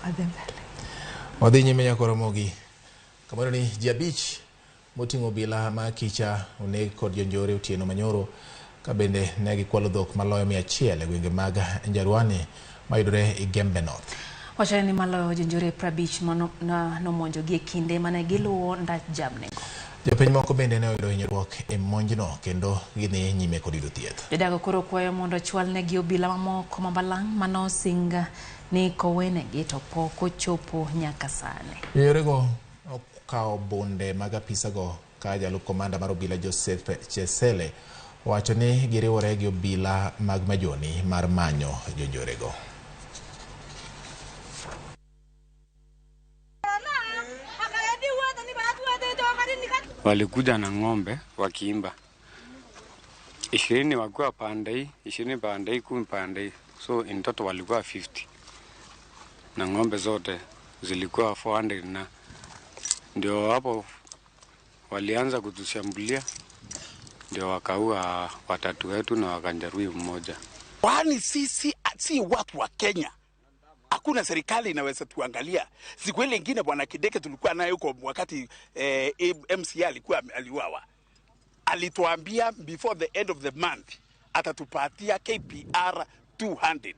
Wadhi mbele. Wadhi nyime nyaka Ramogi. Kamano ni ji 5 moting'o obila ma Kicha oneg kod jonjore otieno manyoro ka bende ne gikwalo dhok maloyo 100 e gwenge mag Njarwani mayudore Igembe North. Wachore ni maloyo jonjore 50 nomonjogi e kinde mane giluwo ndach jamnigo. Jopiny moko bende ne oyudo hinyruok e monjno kendo gidhi nyime kod yudo thieth. Jodago koro kwayo mondo ochwalnegi obila mamoko mabalang' manosinga ni kowenegi to pok ochopo nyaka sani. Jonjorego okawo bunde mag apisago ka jalup komanda mar obila Joseph Chesele owacho ni giriwore gi obila mag Majoni mar manyo jonjorego. Walikuja na ng'ombe wakiimba 20 wakiwa pande hii, 20 pande hii, 10 pande hii, so in total walikuwa 50 na ng'ombe zote zilikuwa 400, na ndio hapo walianza kutushambulia, ndio wakaua watatu wetu na wakajeruhi mmoja. Kwani sisi si watu wa Kenya? Hakuna serikali inaweza tuangalia. Siku ile nyingine bwana Kideke tulikuwa naye huko wakati MCA alikuwa aliuawa. Alituambia before the end of the month atatupatia KPR 200.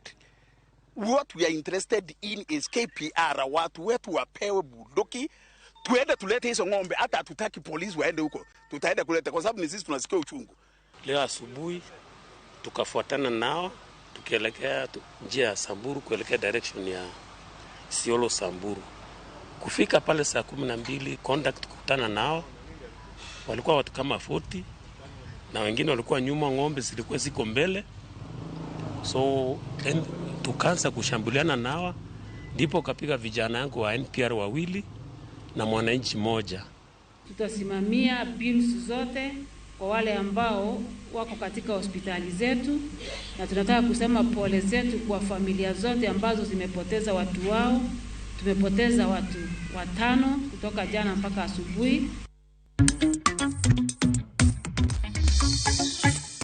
What we are interested in is KPR, watu wetu wapewe bunduki, tuende tulete hizo ng'ombe. Hata hatutaki polisi waende huko, tutaenda kuleta kwa sababu ni sisi tunasikia uchungu. Leo asubuhi tukafuatana nao tukielekea njia ya Samburu kuelekea direction ya Isiolo Samburu. Kufika pale saa 12 contact kukutana nao, walikuwa watu kama 40 na wengine walikuwa nyuma, ng'ombe zilikuwa ziko mbele. So tukaanza kushambuliana nao, ndipo kapiga vijana yangu wa NPR wawili na mwananchi mmoja. Tutasimamia bills zote kwa wale ambao wako katika hospitali zetu, na tunataka kusema pole zetu kwa familia zote ambazo zimepoteza watu wao. Tumepoteza watu 5 kutoka jana mpaka asubuhi.